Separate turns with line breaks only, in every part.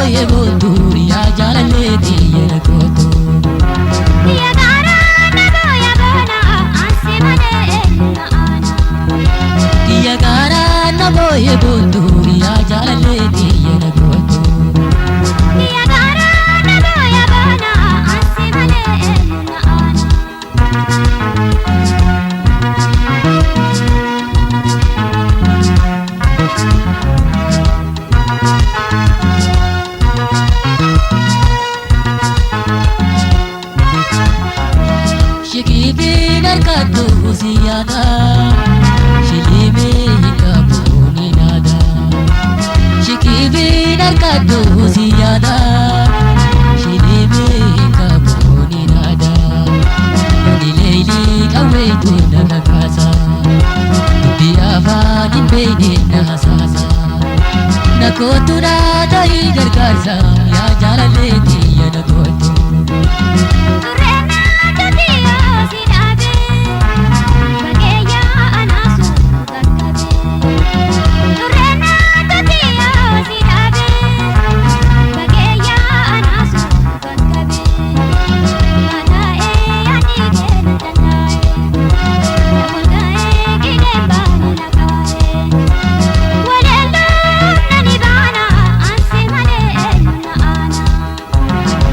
booyee boontu yaa jaalalleeti yeena kootu.
Kiyya garaa na booya boona ansi malee eenyu na aana.
Kiyya garaa na booyee boontu yaa jaalalleeti yeena kootu.
Kiyya garaa na booya boona ansi malee eenyu na aana.
Shikiifiin harkattu si yaada shilimee hin qabu ni naada. Shikiifiin harkattu si yaada shilimee hin qabu ni naada. Yooni leelii qawweetu na kakaasa dubbii afaan hin beekne na hasaasa. Na kootu na ta'ii gargaarsa yaa jaalalleeti yaa na kootu.
Turreenaa totiyoo si dhaabee bageeyyaa anaasu qaqqabee. Turreenaa totiyoo si dhaabee bageeyyaa anaasu qaqqabee. Maataa'ee ani keena dandaa'ee namoota'ee qineen baane naqaa'ee. Waleelloon nani baana ansi malee eenyu na aana.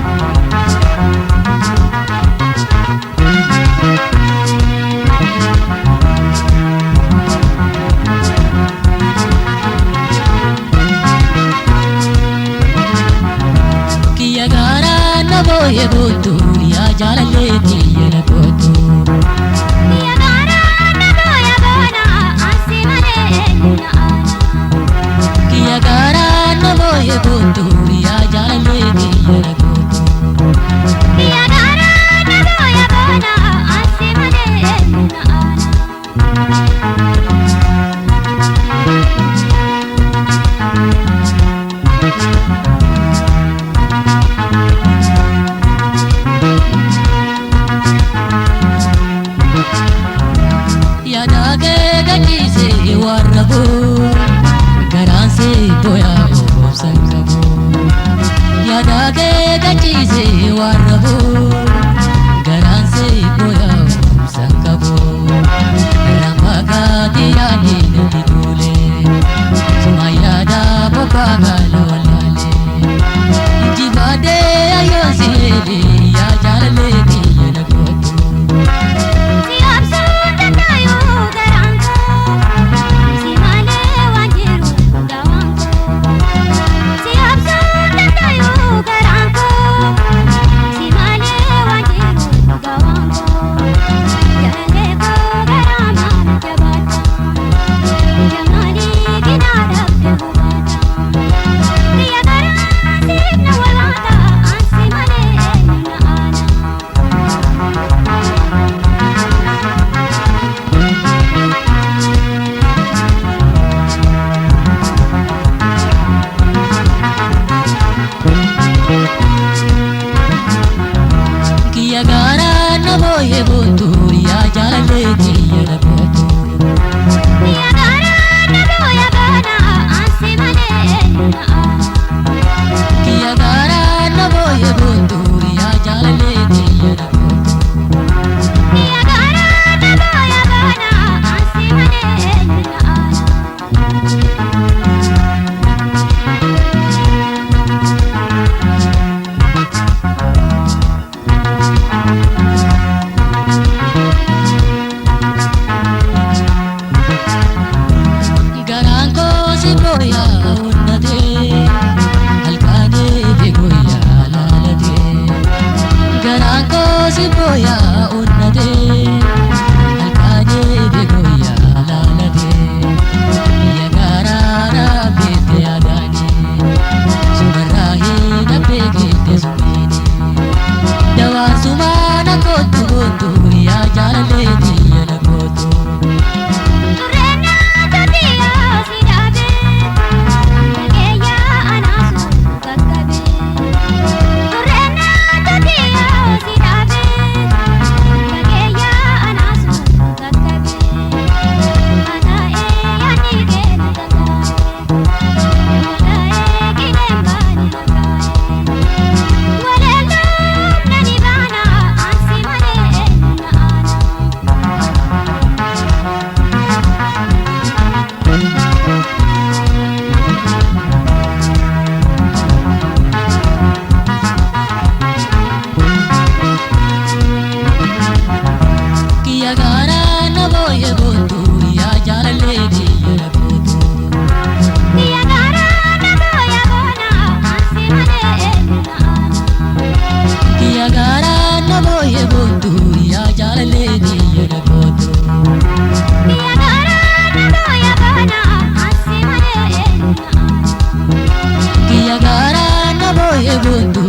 Kiyya garaa na booyee boontu yaa jaalalleeti yeena kootu.
Kiyya garaa na booya boona ansi malee eenyu na aana.
Kiyya garaa na booyee boontu yaa jaalalleeti yeena kootu.
Kiyya garaa na booya boona ansi malee eenyu na aana.
Yaada kee gadhiisee warra boo garaan see booyaa oomsan qabu. Yaada kee gadhiisee warra boo garaan see booyaa oomsan qabu. Rambaakaati yaadni natti tole suma yaada bobbaa gaala wallaale. Injifaadhee ayyoon si eelee yaa jaalalleeti yeena kootu.
Si obsuun danda'uu garaan koo si malee waan jiru dawaan koo. Si obsuun danda'uu garaan koo si malee waan jiru dawaan koo. Jaalallee koo garaa maal jabaata jamaalii ginaa dhabde hubaata. Kiyya garaa siif na walwaata ansi malee eenyu na aana.
Booyee boontu.